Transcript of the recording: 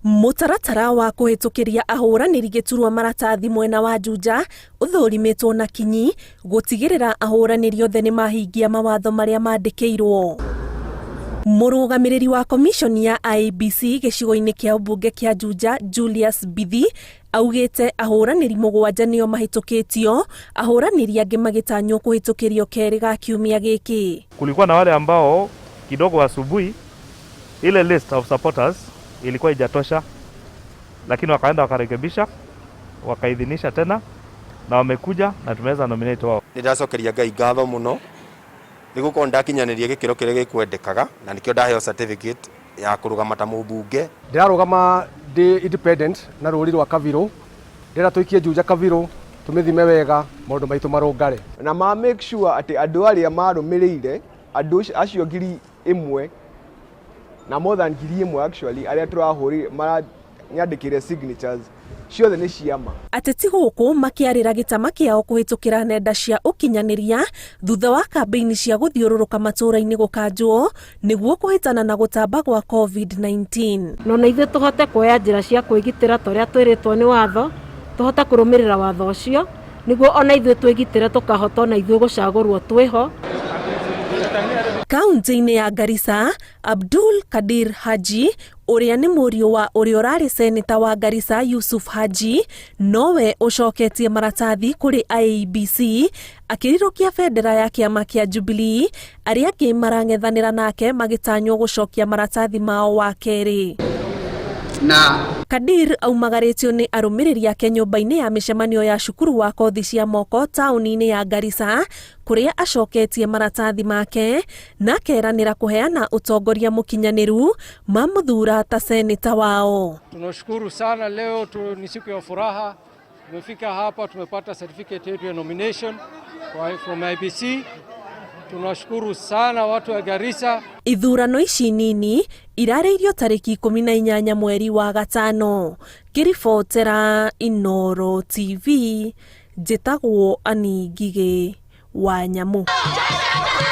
Mũtaratara wa kũhĩtũkĩria ahũranĩri gĩturwa maratathi mwena wa Juja ũthũrimĩtwo na kinyi gũtigĩrĩra ahũranĩri othe nĩmahingia mawatho marĩa mandĩkĩirwo. Mũrũgamĩrĩri wa komiconi ya IEBC gĩcigo-inĩ kĩa ũmbunge kĩa Juja Julius Mbithi augĩte ahũranĩri 7 nĩo mahĩtũkĩtio, ahũranĩri angĩ magĩtanywo kũhĩtũkĩrio kerĩ ga kiumia gĩkĩ. Kulikuwa na wale ambao kidogo asubuhi ile list of supporters ilikuwa haijatosha, lakini wakaenda wakarekebisha, wakaidhinisha tena na wamekuja na tumeweza nominate wao. Nĩndacokeria Ngai ngatho mũno nĩ gũkorwo ndakinyanĩria gĩkĩro kĩrĩa gĩkwendekaga na nĩkĩo ndaheo certificate ya kũrũgama ta mũmbunge. Ndĩrarũgama ndĩ independent na rũri rwa Kavirũ, ndĩrenda tũikie Juja Kavirũ, tũmĩthime wega maũndũ maitũ marũngare. Na ma make sure atĩ andũ arĩa marũmĩrĩire andũ acio 1000 na more than 1000 actually arĩa tũrahũrire maranyandĩkĩire signatures ciothe nĩ ciama. Ateti gũkũ makĩarĩra gĩtama kĩao kũhĩtũkĩra nenda cia ũkinyanĩria thutha wa kambĩini cia gũthiũrũrũka matũũra-inĩ gũkanjwo nĩguo kũhĩtana na gũtamba gwa COVID-19. No na ithuĩ tũhote kuoya njĩra cia kwĩgitĩra ta ũrĩa twĩrĩtwo nĩ watho, tũhote kũrũmĩrĩra watho ũcio nĩguo ona ithuĩ twĩgitĩre tũkahota ona ithuĩ gũcagũrwo twĩho. Kaunti-inĩ ya Garissa, Abdul Kadir Haji ũrĩa nĩ mũriũ wa ũrĩa ũrarĩ seneta wa Garissa Yusuf Haji nowe ũcoketie maratathi kũrĩ IEBC akĩrirũkia bendera ya kĩama kĩa Jubilee, arĩa angĩ marang'ethanĩra nake magĩtanywo gũcokia maratathi mao wa kerĩ. Na Kadir aumagarĩtio nĩ arũmĩrĩri ake nyũmba-inĩ ya mĩcemanio ya cukuru wa kothi cia moko taũni-inĩ ya Garissa kũrĩa acoketie maratathi make na akeranĩra kũheana ũtongoria mũkinyanĩru mamũthura ta seneta wao. Tunashukuru sana leo tu, ni siku ya furaha. Tumefika hapa tumepata certificate yetu ya nomination from IEBC. Tunashukuru sana watu wa Garissa. Ithurano ici nini irarĩirio tarĩki 18 mweri wa gatano. Ngĩribotera Inooro TV, njĩtagwo Annie Ngigĩ wa Nyamũ.